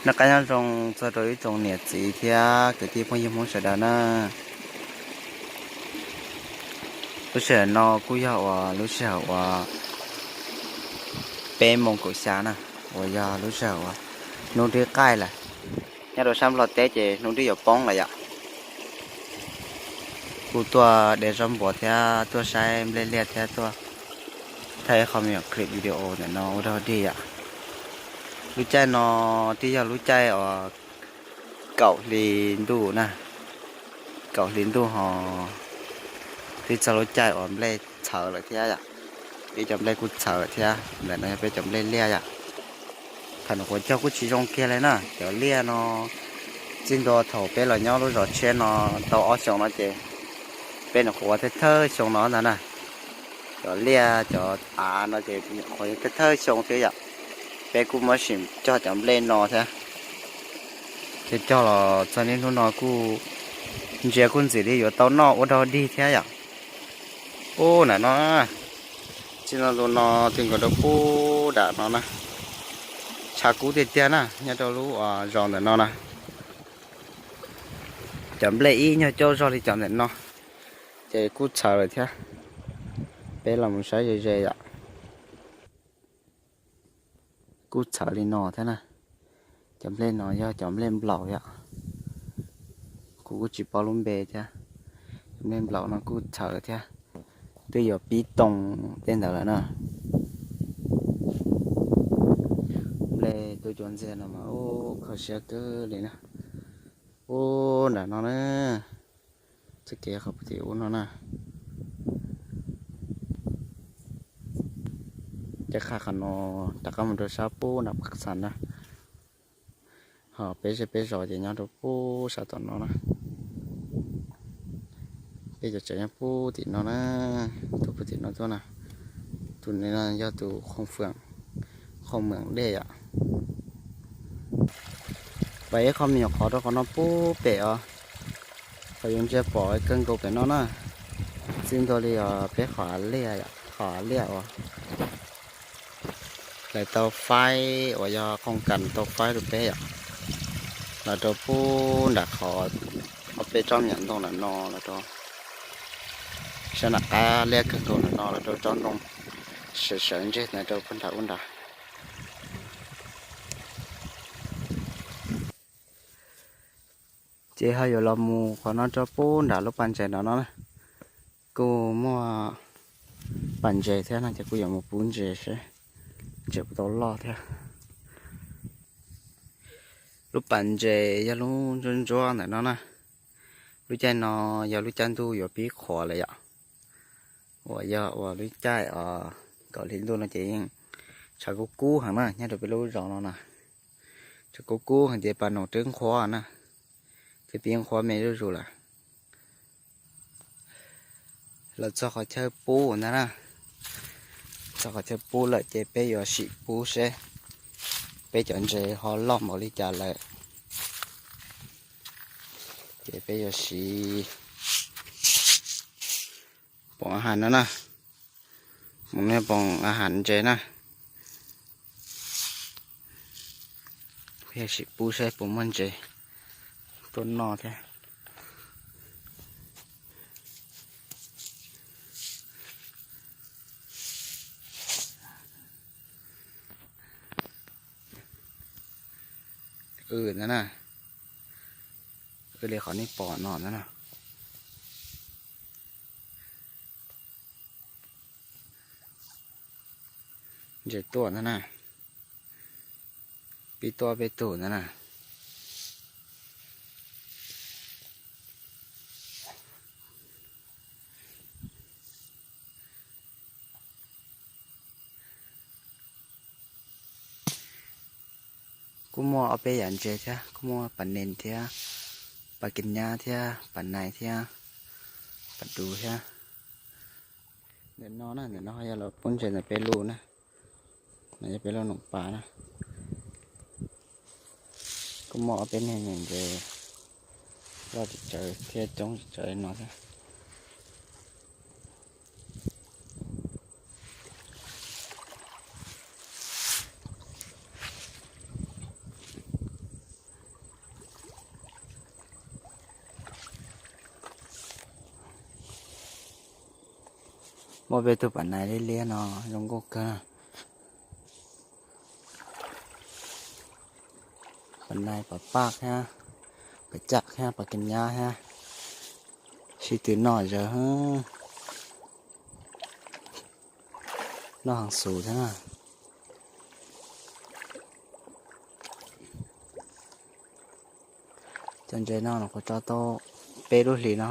Noj qab nyob zoo txog rau ib tsoom niam txiv thiab kwv tij phooj ywg Hmoob sawv daws na. Lub sij hawm no kuj yog uas lub sij hawm uas peb moos kaum xya na, uas yog lub sij hawm uas hnub twb qaij lawm. Nyob rau sab Nplog teb ces hnub twb yuav poob lawm yom. Kuj tuaj de zaub npua thiab tuaj saib nplej liaj thiab tuaj thaij qhov me nyuam clip video ntawm no ua dog dig yom. Lub caij no twb yog lub caij uas kaum hli ntuj na, kaum hli ntuj ho twb txog lub caij uas nplej txhawv lawm thiab yom. Ib cov nplej kuj txhawv lawm thiab. Ntawm no yog peb cov nplej liaj yom. Thaum nyuam qhuav cog kuj tsis zoo kiag li na, cov liaj no txij ntua thaum peb los nyob lub zos tshiab no tau ob xyoos no ces peb nyuam qhuav ua thawj thawj xyoo no ntag na. Cov liaj cov av no ces nyuam qhuav thawj thawj xyoo thiab yom. Peb kuj muab sim cog cov nplej no thiab. Cog cog los txog niaj hnub no kuj ntsia kuj ntxim li yuav tau noj ua dog dig thiab yom. Ub, nram no, txij no tus no twb nkaus rau pub nram no na. Tshav kub tiag tiag na, nyob rau lub zos ntawm no na. Cov nplej ib nyuag cauj zog li cov ntawm no, ces kuj txhawv lawm thiab. Peb los mus saib ze ze yom. Kuj txhawv li no thiab na. Cov nplej no yog cov nplej nplaum yom. Kuv kuj tsis paub lub npe thiab. Cov nplej nplaum no kuj txhawv thiab. Twb yuav pib too tej ntawd lawm na. Nplej tub cuav ntxiag no mas ub kho siab kawg li na. Ub, nram no na, txoj kev qhov puag tim ub no na. Caj qha qhov no rov qab mus rau sab pub nram Paj Xas na. Ho peb zej peb zos ces nyob rau pub sab tom no na. Peb cov tsev nyob pub tim no na, tus pub tim no tuaj na. Tus no yog tus khoom fwm, khoom meem dej yom. Pom ib qho me nyuam qhov rau qhov no pub pem os. Qhov yuav ntsia pom kawg nkaus pem no na, txij ntua li os peb qhov liaj, qhov liaj uas lawv tau faib uas yog qoo kas tau faib rau peb yom. Los rau pub nram qhov ob peb tsob me nyuam ntoo ntawm no los rau sab nram qab liaj kawg nkaus ntawm no los rau tsob ntoo sawv sawv ntseg ntawd rau pub nram ub nrad. Ces ho yuav los mus qhov no rau pub nram lub pas ntses no no na. Kuj muaj pas ntses thiab no ces kuj yuav mus pub ntses seb ntses puas tau loj thiab. Lub pas ntses yog lub ntsuab ntsuab ntawm no na. Lub caij no yog lub caij ntuj yuav pib qhuav lawm yom. Uas yog uas lub caij os kaum hli ntuj no ces yeej tshav kub kub heev na, nyob rau peb lub zos no na. Tshav kub kub heev ces pas noog twb nqhuav na, twb pib nqhuav me zuj zus lawm. Los txog qhov chaw pub ntag na. Txog qhov chaw pub lawm ces peb yuav sim pub seb peb cov ntses ho loj npaum li cas lawm. Ces peb yuav siv poom a has no na, mus niag poom a has ntses na. Peb yuav sim pub seb puas muaj ntses tuaj noj thiab. Wb ntag na, wb li qhov nej pom no ntag na. Ntses tuaj ntag na, pib tuaj peb tug ntag na. Kuj muaj ob peb yam ntses thiab, kuj muaj pas nees thiab, pas kis nyab thiab, pas nais thiab, pas duv thiab. Ntawm no na, ntawm no yog lawv pub ntses ntawm peb lub na. No yog peb lub noom pas na. Kuj muaj ob peb niag ntses loj tsawv thiab coob tsawv no thiab. Muaj peb tug pam nais liab liab no zoo nkauj kawg. Pam nais pam paj thiab, pam cam thiab, pam kev nyab thiab. Sib tw noj zawg, noj heev xus thiab na. Cov ntses no kuv tso tau peb lub hlis no.